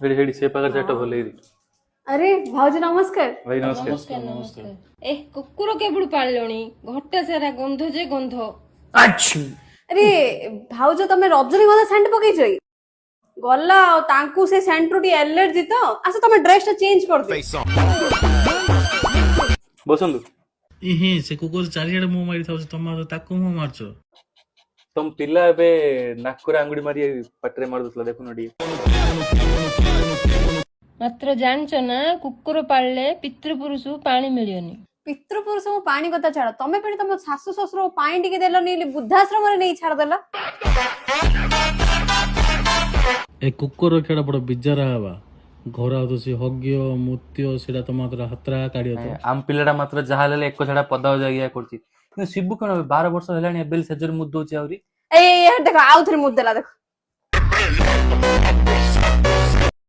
ହେଠି ହେଠି ସେ ପାଖରେ ସେଟା ଭଲ ହେଇଛି। ଆରେ ଭାଉଜ, ନମସ୍କାର। ଭାଇ, ନମସ୍କାର। ନମସ୍କାର। ଏ କୁକୁର କେବେଠୁ ପାଳିଲଣି? ଘରଟା ସାରା ଗନ୍ଧ ଯେ ଗନ୍ଧ। ଆରେ ଭାଉଜ, ତମେ ରଜନୀଗନ୍ଧା ସେଣ୍ଟ ପକେଇଛ କି? ଗଲା ଆଉ, ତାଙ୍କୁ ସେ ସେଣ୍ଟ ରୁ ଟିକେ ଆଲର୍ଜି ତ। ଆସ, ତମେ ଡ୍ରେସ ଟା ଚେଞ୍ଜ କରିଦିଅ। ବସନ୍ତୁ। ଇହିଁ, ସେ କୁକୁର ଚାରିଆଡେ ମୁହଁ ମାରି ଥାଉଛି, ତମେ ଆଉ ତାକୁ ମୁହଁ ମାରୁଛ। ତମ ପିଲା ଏବେ ନାକରେ ଆଙ୍ଗୁଳି ମାରି ପାଟିରେ ମାରି ଦଉଥିଲା, ଦେଖୁନ ଟିକେ। ମାତ୍ର ଜାଣିଛ ନା, କୁକୁର ପାଳିଲେ ପିତୃପୁରୁଷ ପାଣି ମିଳିବନି। ପିତୃପୁରୁଷଙ୍କୁ ପାଣି କଥା ଛାଡ, ତମେ ପୁଣି ତମ ଶାଶୁ ଶ୍ୱଶୁର ପାଣି ଟିକେ ଦେଲନି, ବୃଦ୍ଧାଶ୍ରମରେ ନେଇ ଛାଡିଦେଲ। ଏ କୁକୁର ରଖିବାଟା ବଡ ବିଜାର ହେବା। ଘର ଆଉ ସେ ହଗିଅ ମୁତିଅ, ସେଇଟା ତମ ହାତରେ ହାତରା କାଢିବ ତ। ଆମ ପିଲାଟା ମାତ୍ର ଯାହା ହେଲେ ଏକ ଛଡା ପଦାକୁ ଯାଇକି ଇଆ କରୁଛି, କିନ୍ତୁ ଶିବୁ କଣ 12 ବର୍ଷ ହେଲାଣି, ଏବେ ସେଜରେ ମୁଦି ଦଉଛି ଆହୁରି। ଏଇ ଏଇ, ଦେଖ, ଆଉ ଥରେ ମୁଦି ଦେଲା, ଦେଖ।